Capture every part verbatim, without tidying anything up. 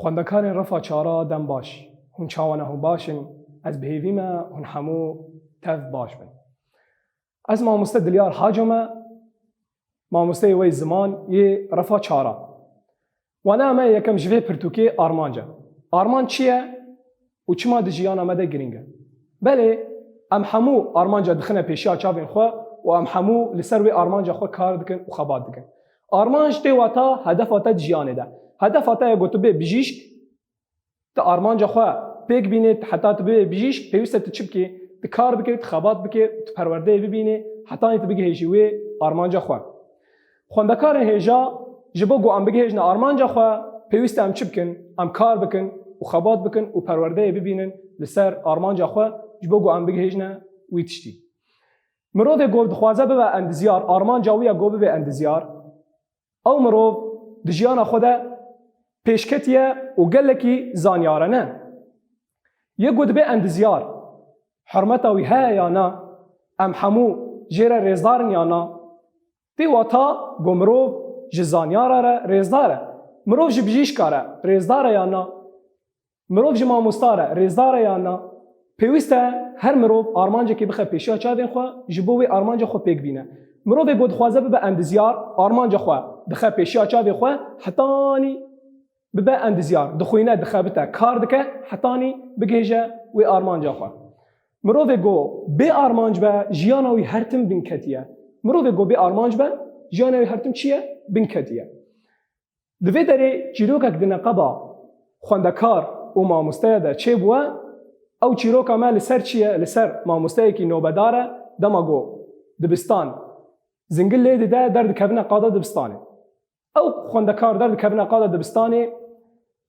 Xwendekarên refa çara dem baş. Hûn çawa ne, hûn baş in? Ez bi hêvî me hûn hemû tev baş bin. Ez mamoste Dilyar Haco me, mamosteyê wey ziman yê refa çara. Wana me yekem ji vê pirtûkê armanc e. Armanc çi ye û çima di jiyana me de girîng e? Belê, em hemû armanca dixine pêşiya çavên xwe û em hemû li ser wê armanca xwe kar dikin û xebat dikin. Armanc tê wata hedefa te di jiyanê de. Hedefa te ye ku tu bê bijîşk, tu armanca xwe pêk bînê, heta tu bibê bijîşk, pêwîst e tu çi bikê? Tu kar bikê, tu xebat bikê, tu perwerdeyê bibînê, hetanî tu bigihêjî wê armanca xwe. Xwendekarên hêja, ji bo ku em bigihêjine armanca xwe, pêwîst e em çi bikin? Em kar bikin û xebat bikin û perwerdeyê bibînin li ser armanca xwe, ji bo ku em bigihêjine wî tiştî. Mirovê ku dixwaze bibe endizyar, armanca wî ye ku bibe endizyar, ew mirov di jiyana xwe de pêşketiye û gelekî zanyar e, ne? Yek ku dibe endizyar, hurmeta wî heye ya na? Em hemû jê re rêzdar in ya na? Tê wata ku mirov ji zanyara re rêzdar e. Mirov ji bijîşka re rêzdar e ya na? Mirov ji mamosta re rêzdar e ya na? Pêwîst e her mirov armancekê bixe pêşiya çavên xwe, ji bo wê armanca xwe pêk bîne. Mirovê ku dixwaze bibe endizyar, armanca xwe dixe pêşiya çavê xwe, hetanî bibe endizyar, dixwîne, dixebite, kar dike, hetanî bigihêje wê armanca xwe. Mirovê ku bê armanc be, jiyana wî her tim binketî ye. Mirovê ku bê armanc be, jiyana wî her tim çi ye? Binketî ye. Di vê derê çîrokek di neqeba xwendekar û mamosteya de çêbûye. Ew çîroka me li ser çi ye? Li ser mamosteyekî nobedar e, dema ku dibistan zingil lê dide, derdikevine qada dibistanê. Ew xwendekar derdikevine qada dibistanê,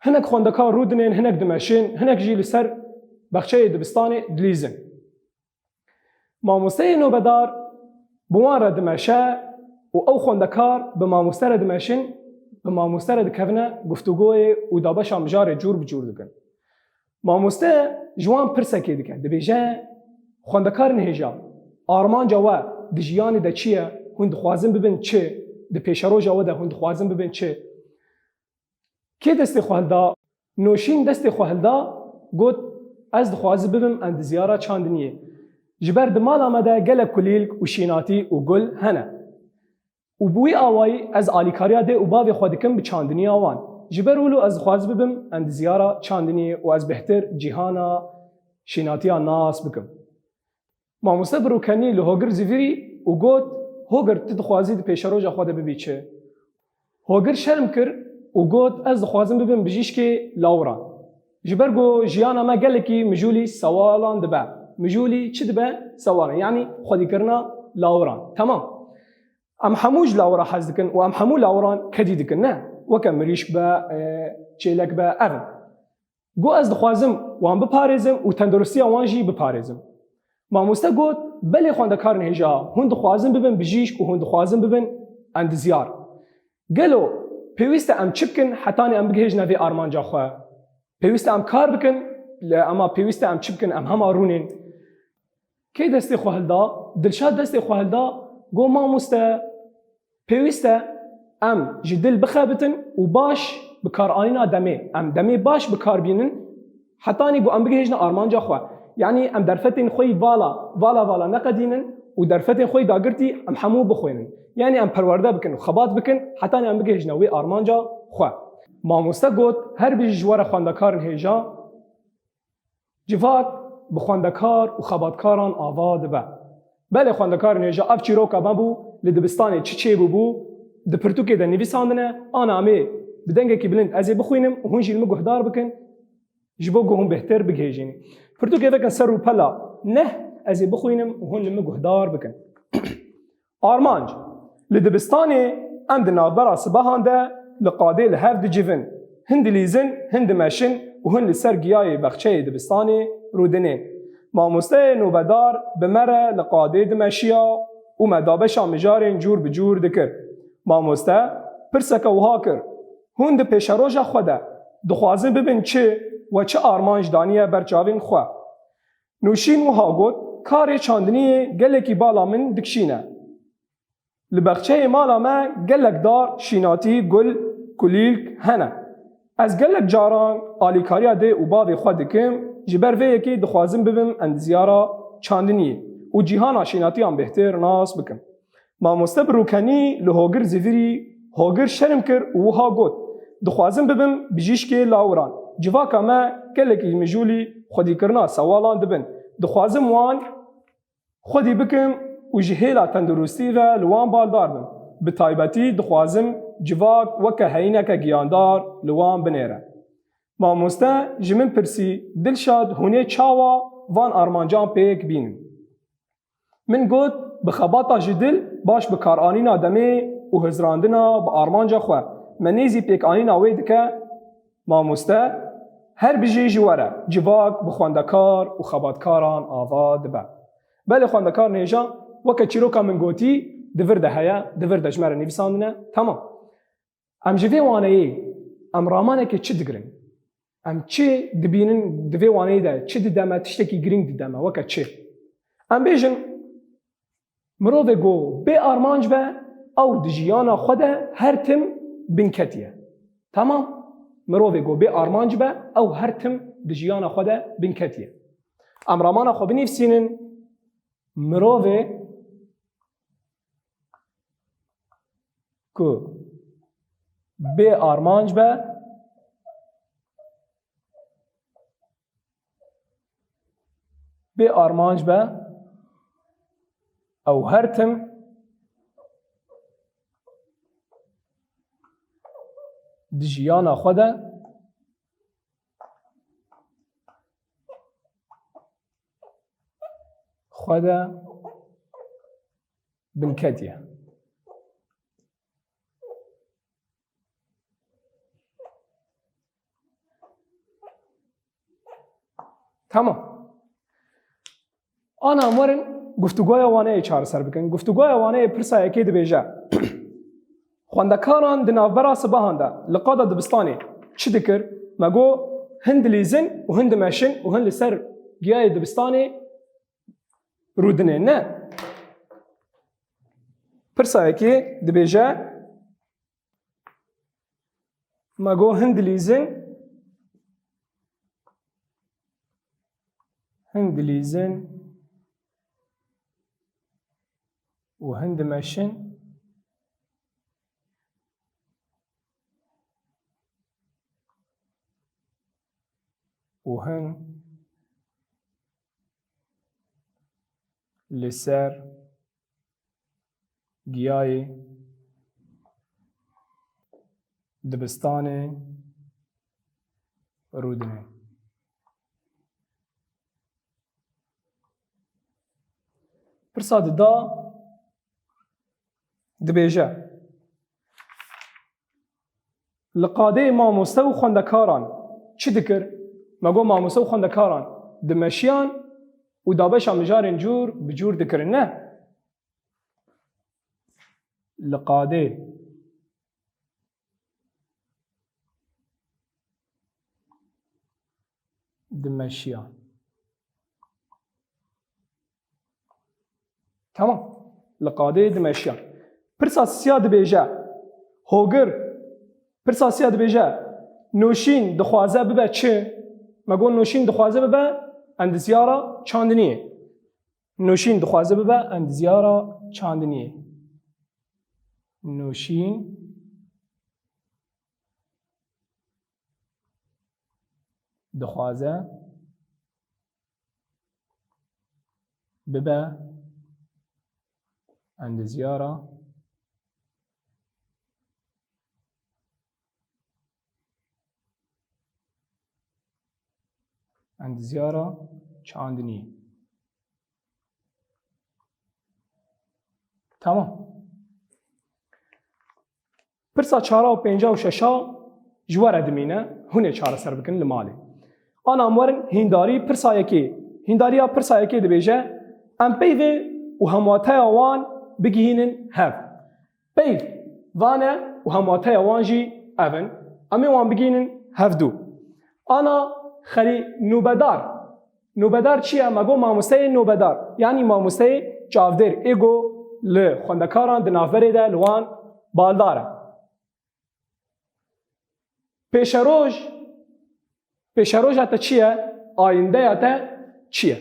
hinek xwendekar rûdinên, hinek dimeşin, hinek jî li ser bexçeyê dibistanê dilîzin. Mamosteyê nobedar bi wan re dimeşe û ew xwendekar bi mamoste re dimeşin, bi mamoste re dikevine guftûgoyê û dabeşa mijarê cûr bi cûr dikin. Mamoste ji wan pirsekê dike, dibêje, Xwendekarên hêja, armanca we di jiyanê de çi ye? Hûn dixwazin bibin çi? Di pêşeroja we de hûn dixwazin bibin çi? Kê destê xwe hilda? Noşîn destê xwe hilda, got, Ez dixwazim bibim endizyara çandiniyê. Ji ber di mala me de gelek kulîlk û şînatî û gul hene. Û bi wî awayî ez alîkariya dê û bavê xwe dikim bi çandiniya wan. Ji ber wilo ez dixwazim bibim endizyara çandiniyê û ez bêhtir cîhana şînatiya nas bikim. Mamoste bi rûkenî li Hogir zivîrî û got, Hogir, tu dixwazî di pêşeroja xwe de bibî çi? Hogir şerm kir û got, Ez dixwazim bibim bijîşkê lawiran. Ji ber ku jiyana me gelekî mijûlî sewalan dibe. Mijûlî çi dibe? Sewalan. Yanî xwedîkirina lawiran. Temam. Em hemû ji lawira hez dikin û em hemû lawiran kedî dikin, ne? Weke mirîşk be, e, çêlek be, ev in. Got, Ez dixwazim wan biparêzim û tenduristiya wan jî biparêzim. Mamoste got, Belê xwendekarên hêja, hûn dixwazin bibin bijîşk û hûn dixwazin bibin endizyar. Gelo pêwîst e em çi bikin hetanî em bigihêjine vê armanca xwe? Pêwîst e em kar bikin, lê ema pêwîst e em çi bikin, em hema rûnên. Kê destê xwe hilda? Dilşad destê xwe hilda, got, Mamoste, pêwîst e em ji dil bixebitin û baş bi kar anîna demê. Em demê baş bi kar bînin, hetanî ku em bigihêjine armanca xwe. Yanî em derfetên xwe yî vala, vala vala neqedînin û derfetên xwe yî dagirtî em hemû bixwînin. Yanî em perwerde bikin û xebat bikin, hetanî em bigihêjine wê armanca xwe. Mamoste got, Her bijî ji we re xwendekarên hêja. Civak bi xwendekar û xebatkaran ava dibe. Belê xwendekarên hêja, ev çîroka me bû, li dibistanê çi çêbûbû, di pirtûkê de nivîsandine, ana em ê bi dengekî bilind ez ê bixwînim û hûn jî li min guhdar bikin, ji bo ku hûn bêhtir bigihêjînin. Pirtûkê vekin ser rûpela neh, ez ê bixwînim û hûn li min guhdar bikin. Armanc, Li dibistanê em di navbera sibehan de li qadê li hev dicivin. Hin dilîzin, hin dimeşin û hin li ser giyayê bexçeyê dibistanê rûdinên. Mamosteyê nobedar bi me re li qadê dimeşiya û me dabeşa mijarên cûr bi cûr dikir. Mamoste pirseke wiha kir, Hûn di pêşeroja xwe de dixwazin bibin çi? We çi armanc daniye ber çavên xwe? Nûşîn wiha got, Karê çandiniyê gelekî bala min dikişîne. Li bexçeyê mala me gelek dar, şînatî, gul, kulîlk hene. Ez gelek caran alîkariya dê û bavê xwe dikim, ji ber vê yekê dixwazim bibim endizyara çandiniyê û cîhana şînatiyan bêhtir nas bikim. Mamoste bi rûkenî li Hogir zivirî, Hogir şerm kir û wiha got, dixwazim bibim bijîşkê lawiran. Civaka me gelekî mijûlî xwedîkirina sewalan dibin. Dixwazim wan xwedî bikim û ji hêla tenduristî ve li wan baldar bim. Bi taybetî dixwazim civak weke heyîneke giyandar li wan binêre. Mamoste ji min pirsî, Dilşad, hûn ê çawa van armancan pêk bînin? Min got, bi xebata ji dil baş bi karanîna demê û hizrandina bi armanca xwe me nêzî pêkanîna wê dike. Mamoste, her bijî ji we re, civak bi xwendekar û xebatkaran ava dibe. Belê xwendekar nêja, weke çîroka min gotî, di vir de heye, di vir de ji me re nivîsandine. Temam. Em ji vê waneyê, em ramanekê çi digirin? Em çi dibînin di vê waneyê de? Çi dide me, tiştekî girîng dide me, weke çi? Em bêjin, mirovê ku bê armanc be, ew di jiyana xwe de her tim binketî ye. Temam? Mirovê ku bê armanc be, ew her tim di jiyana xwe de binketî ye. Em ramana xwe binivîsînin, mirovê ku bê armanc be, bê armanc be, ew her tim di jiyana xwe de xwe de binketî ye. Tamam. Ana em werin guftûgoya waneyê çareser bikin. Guftûgoya waneyê pirsa yekê dibêje, xwendekaran di navbera sibehan de li qada dibistanê çi dikir? Me got, hin dilîzin û hin dimeşin û hin li ser giyayê dibistanê rûdinê. Ne. Pirsa yekê dibêje, me got, hin dilîzin, hin dilîzin û hin dimeşin û hin li ser giyayê dibistanê rûdinê. Pirsa dida dibêje, li qadê mamoste û xwendekaran çi dikir? Me got, mamoste û xwendekaran dimeşiyan û dabeşa mijarên cûr bi cûr dikirin, ne? Li qadê dimeşiyan. Tamam. Li qadê dimeşiyan. Pirsa siya dibêje, Hogir, pirsa siya dibêje, Noşîn dixwaze bibe çi? Me got, Noşîn dixwaze bibe endizyara çandiniyê. Noşîn dixwaze bibe endizyara çandiniyê. Noşîn dixwaze bibe endizyara endizyara çandinî. Tamam. Pirsa çara û pênca û şeşa ji we re dimîne, hûn ê çareser bikin li malê. Ana em werin hîndarî pirsa yekê. Hîndariya pirsa yekê dibêje, em peyvê û hemwateya wan bigihînin hev. Peyv van e û hemwateya wan jî ev in. Em ê wan bigihînin hevdû. Ana xerî nûbedar. Nûbedar çi ye? Me got mamosteyê nûbedar. Yanî mamosteyê çavdêr. Ê ku li xwendekaran di navberê de li wan baldar e. Pêşeroj, pêşeroja te çi ye? Ayindeya te çi ye?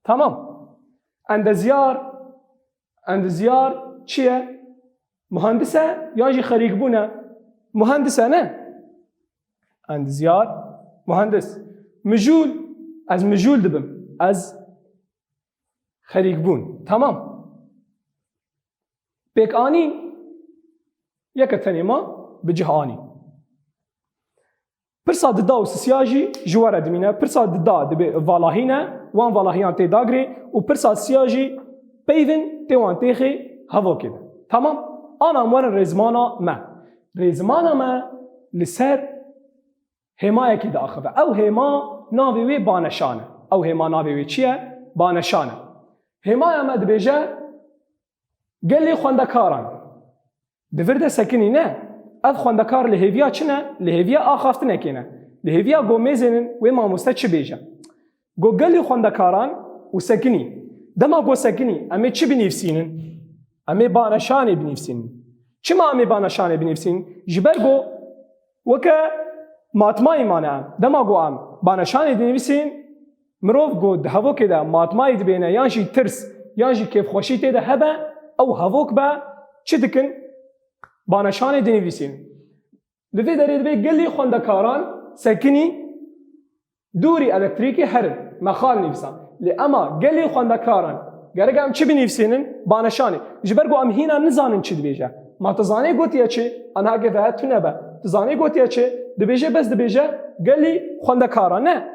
Tamam. Endezyar, endezyar çi ye? Muhendis e yan jî xerîkbûn e? Muhendis e, ne? Endezyar, muhendis. Mijûl, ez mijûl dibim. Ez xerîkbûn. Tamam. Pêkanîn, yeke tenê ma bi cih anî. Pirsa dida û sisiya jî ji we re dimîne. Pirsa dida dibe valahî ne, wan valahiyan tê dagirê û pirsa sisiya jî peyvên tê wan têxê hevokê de. Tamam? Ana em werin rêzimana me. Rêzimana me li ser hêmayekî diaxive. Ew hêma navê wê baneşan e. Ew hêma navê wê çi ye? Baneşan e. Hêmaya me dibêje, gelê xwendekaran. Di vir de sekinî ne. Ev xwendekar li hêviya çi ne? Li hêviya axaftinekê ne. Li hêviya go mêzênin wê mamoste çi bêje. Go gelê xwendekaran û sekinî. Dema go sekinî, em ê çi binivîsînin? Em ê baneşanê binivîsînin. Çima em ê baneşanê binivîsînin? Ji ber go weke matmayî mane em. Dema go em baneşanê dinivîsînin, mirov go di hevokê de matmayî dibêne yan jî tirs, yan jî kêfxweşî tê de hebe, ew hevok be, çi dikin? Baneşanê dinivîsînin. Li vê derê dibê gelî xwendekaran sekinî dûrî elektrîkê herin. Me xal nivîsan. Lê ema gelî xwendekaran gerek em çi binivîsînin? Baneşanê. Ji ber ku em hîna nizanin çi dibêje. Ma tu zanê gotiye çi? Anha geve tune be. Tu zanê gotiye çi? Dibêje bes dibêje gelî xwendekaran. Ne.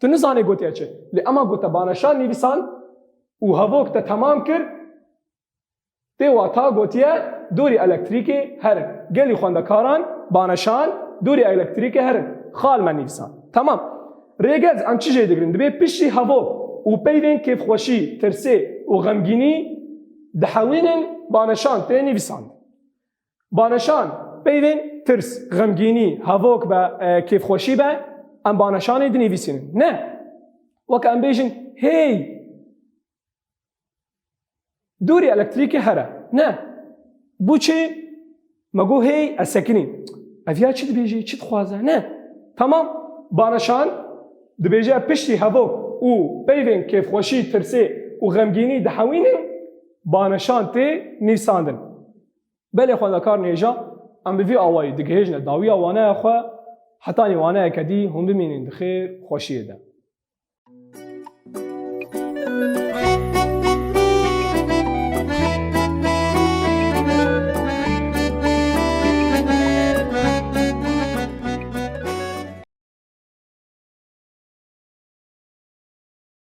Tu nizanê gotiye çi. Lê ema gote baneşan nivîsan û hevok te temam kir, tê wata gotiye dûrî elektrîkê herin. Gelî xwendekaran, baneşan, dûrî elektrîkê herin. Xal me nivîsan. Tamam. Rêgez em çi jê digirin? Dibê piştî hevok û peyvên kêfxweşî, tirsê û xemgînî dihewînin, baneşan tê nivîsandin. Baneşan, peyvên tirs, xemgînî, hevok be, e, kêfxweşî be, em baneşanê dinivîsînin. Ne. Weke em bêjin, hey, dûrî elektrîkê here. Ne. Bû çi? Me got, hey, ez sekinî. Ev ya çi dibêjî, çi dixwaze? Ne. Tamam. Baneşan dibêje piştî hevok û peyvên kêfxweşî, tirsê û xemgînî dihewînin, baneşan tê nivîsandin. Belê xwendekar nêja, em bi vî awayî digihêjine dawiya waneya xwe, hetanî waneyeke dî hûn bimînin di xêr, xweşiyê de.